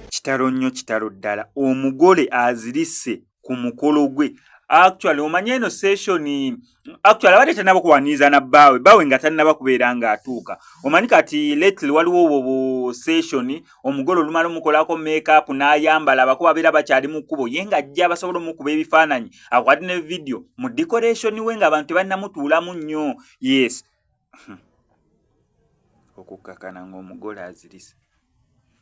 Kitalo nnyo, kitalo ddala, omugole azirise ku mukolo gwe. Actually, omanye eno session, actually abadde tannaba kuwaniriza na bbaawe, bbaawe nga tannaba kubeera ng'atuuka. Omanyi kati lately waliwo obwo bu session, omugole olumala omukolako makeup n'ayambala, abako babeera bakyali mu kkubo, ye ng'ajja basobola omukuba ebifaananyi, akwate ne video mu decoration we ng'abantu tebannamutuulamu nnyo. Yes, okukkakana ng'omugole azirise.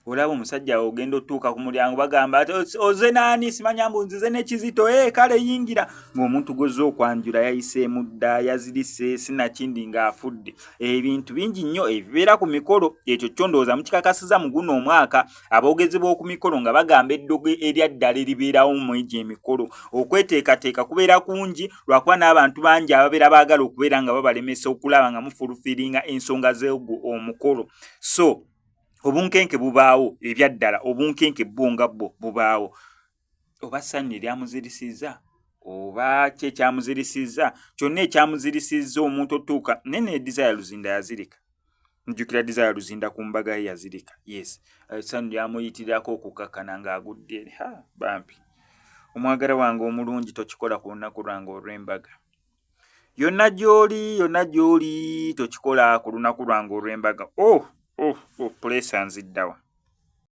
Olaba omusajja ogenda otuuka ku mulyango, bagamba, "Oze naani?" "Simanya, mbu nzize n'ekizito." "E, kale yingira." Ng'omuntu gwozze okwanjula yayiseemu dda, yazirise, sinakindi ng'afudde. Ebintu bingi nnyo ebibeera ku mikolo. Ekyo kyo ndowooza mukikakasiza mu guno omwaka, aboogezi b'oku mikolo nga bagamba eddogo erya ddala eribeerawo mu egyo emikolo. Okweteekateeka kubeera kungi, lwakuba n'abantu bangi ababeera baagala okubeera nga babalemesa okulaba nga mufulfiringa ensonga z'ogwo omukolo. So obunkenke bubaawo ebyaddala, obunkenke bwo nga bwo bubaawo. Oba ssanyu eryamuzirisiza oba ki ekyamuzirisiza, kyonna ekyamuzirisiza omuntu otuuka naye. Ne Desire Luzinda yazirika. Njjukira Desire Luzinda ku mbaga ye yazirika. Yes, essanyu lyamuyitirako okukakkana ng'agudde eri. Ha, bambi omwagala wange omulungi, tokikola ku lunaku lwange olw'embaga. Yonna gy'oli, yonna gy'oli, tokikola ku lunaku lwange olw'embaga. Oh, oh, oh, puleesa nziddawa.